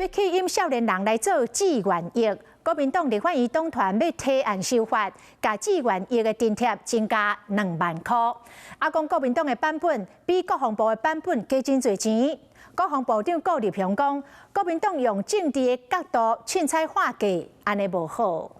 欲吸引少年人來做志願役，國民黨立法院黨團欲提案修法，共志願役的津貼增加2萬箍。啊，講國民黨的版本比國防部的版本加真濟錢。國防部長顧立雄講，國民黨用政治的角度凊彩畫價，按呢無好。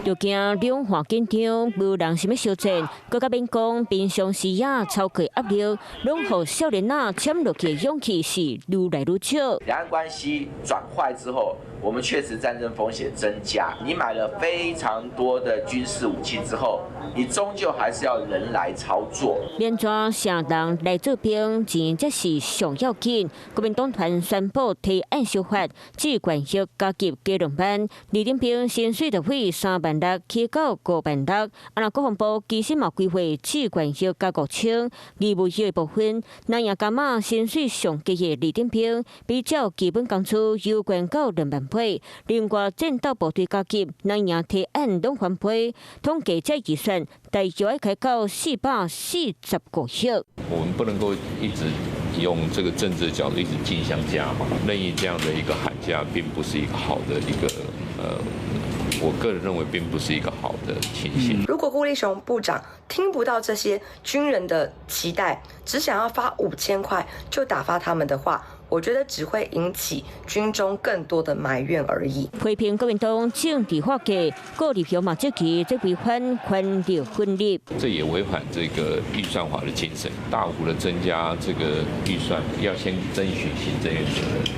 就驚兩岸緊張，無人想欲相戰，閣較免講平常時啊，超過壓力，攏予少年仔簽落去的勇氣是愈來愈少。兩岸關係轉壞之後，我們確實戰爭風險增加。你買了非常多的軍事武器之後，你終究還是要人來操作。免怎啥人來做兵，錢才是上要緊。國民黨團宣布提案修法，志願役加給加2萬，二等兵薪水就會3萬6起到5萬6。啊，若國防部其實嘛規劃志願役加5000，義務役的部分，那也加碼薪水上低的二等兵，比照基本工資優懸到2萬8。另外戰鬥部隊加給，那也提案攏翻倍，統計這預算大約愛開到445億。我們不能夠一直用這個政治角度一直競相加嘛，任意這樣的一個喊價，並不是一個好的一個我個人認為並不是一個好的情形。如果顧立雄部長聽不到這些軍人的期待，只想要發5000塊就打發他們的話，我覺得只會引起軍中更多的埋怨而已。批評國民黨政治化價，顧立雄嘛質疑這違反權力分立。這也違反這個預算法的精神，大幅的增加這個預算，要先徵詢行政院的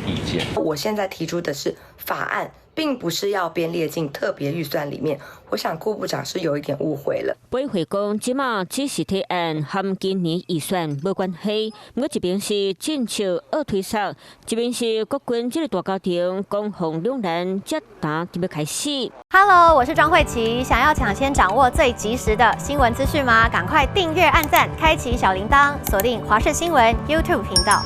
意見。我現在提出的是法案，並不是要編列進特別預算裡面。我想顧部長是有一點誤會了。會會講，這馬只是提案，和今年預算無關係。毋過一邊是政策惡推捒，一邊是國軍這個大家庭，攻防兩難，這打就欲開始。 Hello，我是莊慧琪，想要搶先掌握最及時的新聞資訊嗎？趕快訂閱、按讚、開啟小鈴鐺，鎖定華視新聞 YouTube 頻道。